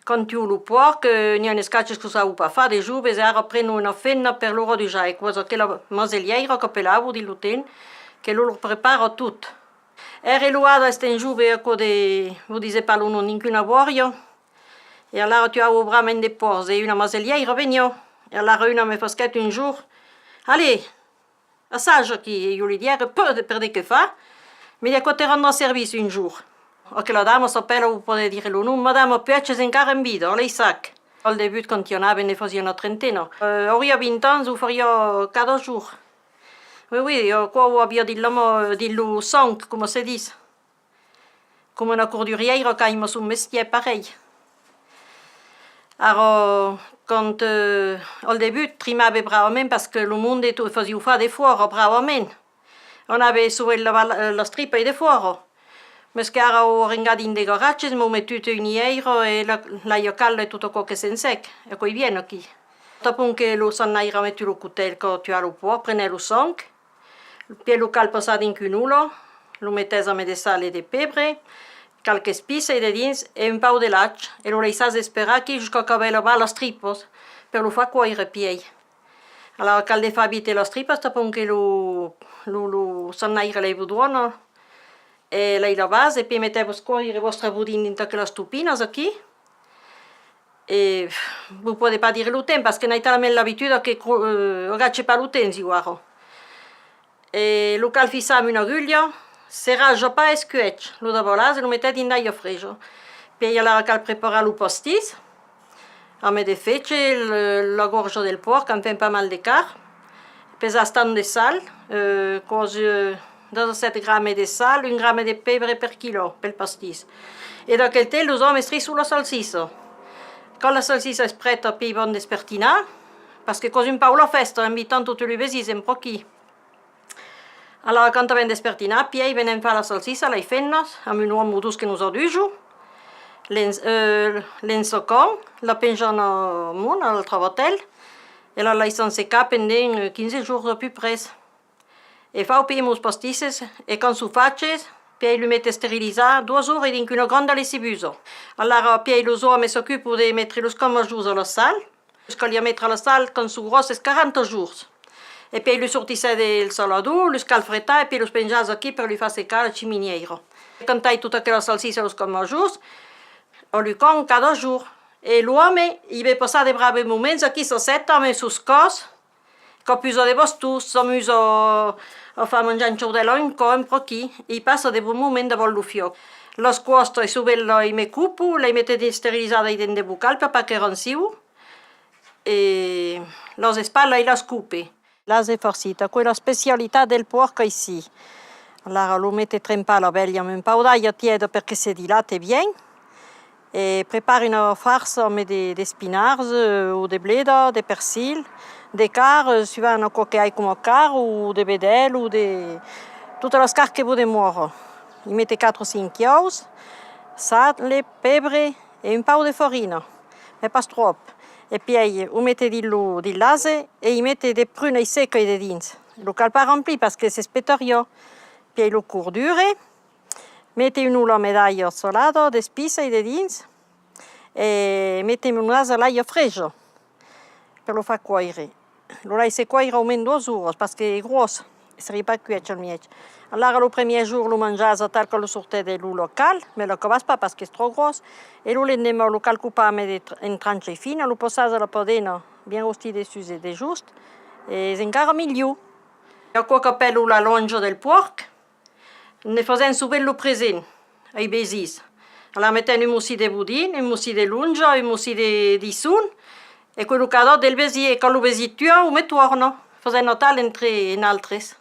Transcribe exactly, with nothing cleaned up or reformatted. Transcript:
Quand tuan lo pòrc, eh, n'i a un escaches que saban pas far, de joves, e ara prenon una femna per lo rodejar, e quò's aquela maselièira qu'apelavan dins lo temps, que lo lor prepara tot. Ère loada estent jove aquò de, vos dise pas lo nom, dins una bòria, e alara tuavan bravament de pòrcs, e una maselièira veniá, e alara una me fasquèt un jorn: «Allez, assaja aquí», e ieu li diguère: «Pè, per de qué far?» Me ditz: «Aquò te rendrà servici un jorn.» Aquela dama s'apèla, vos pòde dire lo nom, Madama Puèch, es encara en vida, a Leissac. Al debut, quand i anàvem, ne fasiá una trentena. Eh, auriá vint ans, o fariá cada jorn. Oui, oui, aquò o aviá dins la mo-, dins lo sang, coma se ditz. Coma una cordurièira qu'aima son mestièr parelh. Ara, quand, eh, al debut, trimave bravament, parce que lo monde tot fasiá far defòra, bravament. Anave sovent lavar la-, las tripas defòra. Mes que ara o rengat dins de garatges, m'o metut un ièira e la, l'aiga calda e tot aquò que se'n sèc, e aquò's bien aquí. Tapon que lo sannaire a metut lo cotèl, quò tua lo pòrc, prenèt lo sang, pièi lo cal passar dins una ola, lo metètz amé de sal e de pebre, qualque espiça e dedins, e un pauc de lach, e lo laissatz esperar aquí jusca qu'avètz lavat las tripas, per lo far còire pièi. Alara cal de far vite las tripas, tapon que lo, lo, lo sannaire las vos dona, e las lavatz, e pièi metètz còire vòstre bodin dins aquelas topinas aquí. E vos pòde pas dire lo temps, parce que n'ai talament l'abituda que cro-, eh, agache pas lo temps, ieu, ara. E lo cal fissar amb una agulha, se raja pas, es cuèch, lo davalatz e lo metètz dins d'aiga freja. Pièi alara cal preparar lo pastís, amé de fetge, le, la gòrja del pòrc, enfin pas mal de carn, pesatz tant de sal, eh, quò's, eh, dètz-a-sèt grames de sal, un grame de pebre per quilò pel pastís. E d'aquel temps los òmes trisson la salsissa. Quand la salsissa es prèta, pièi van despertinar, parce que quò's un pauc la fèsta, invitam totes los vesins en pr'aquí. Alara, quand avèm despertinat, pièi venèm far la salsissa, las femnas, amb un òme o dos que nos adujon, l'en-, eh, l'ensacam, la penjam amont al travatèl e la laissam secar pendent, eh, quinze jorns a pus près. E fau pièi mos pastisses, e quand son faches, pièi los mete esterilizar doas oras dins una granda lessivusa. Alara, pièi los òmes s'ocupan de metre los cambajons a la sal. Los caliá metre a la sal quand son gròsses quaranta jorns. E pièi los sortissètz del salador, los cal fretar, e pièi los penjatz aquí per los far secar a la chiminièira. Quand ai tota aquela salsissa, los cambajons, o los cam cada jorn. E l'òme i vei passar de braves moments aquí, s'assèta amb sos còps, quò pusa de bastons, s'amusa a far manjar un chaudèl a un can, pr'aquí, i passa de bons moments davant lo fiòc. Las còstas, sovent las me copan, las mete esterilizar dins de bocals per pas que rancion, e las espatlas i las cope. L'ase farcit, aquò es l'especialitat del pòrc aicí. Alara lo mete trempar a la velha amb un pauc d'aiga tièda per que se dilate bien. E prepari una farça amé de, d'espinards, eh, o de bleda, de persil, de carn, eh, suivant aquò que ai coma carn, o de vedèl, o de totas las carns que vos demòra. I mete quatre o cinc uòus, sal, pebre e un pauc de farina, mès pas tròp. E pièi o mete dins lo, dins l'ase e i mete de prunas secas dedins. Lo cal pas remplir, parce que s'espetariá. Pièi lo cordure. Mete un ola amé d'aiga salada, d'espiças dedins, e mete mon ase a l'aiga freja per lo far còire. Lo laisse còire au mens doas oras, parce que es gròs, seriá pas cuèch al mièg. Alara lo premièr jorn lo manjatz atal que lo sortètz de l'ola cal, mès l'acabatz pas parce qu'es tròp gròs, e lo lendeman lo cal copar amé de tr-, en tranchas finas, lo passatz a la padena bien rostit dessús e dejós, e es encara milhor. Aquò qu'apèlan la lonja del pòrc, ne fasèm sovent lo present ai vesins. Alara metèm un mocin de bodin, un mocin de lonja, un mocin de dissons, e quò es lo cadòt del vesin, e quand lo vesin tua, o me torna. Fasèm atal entre naltres.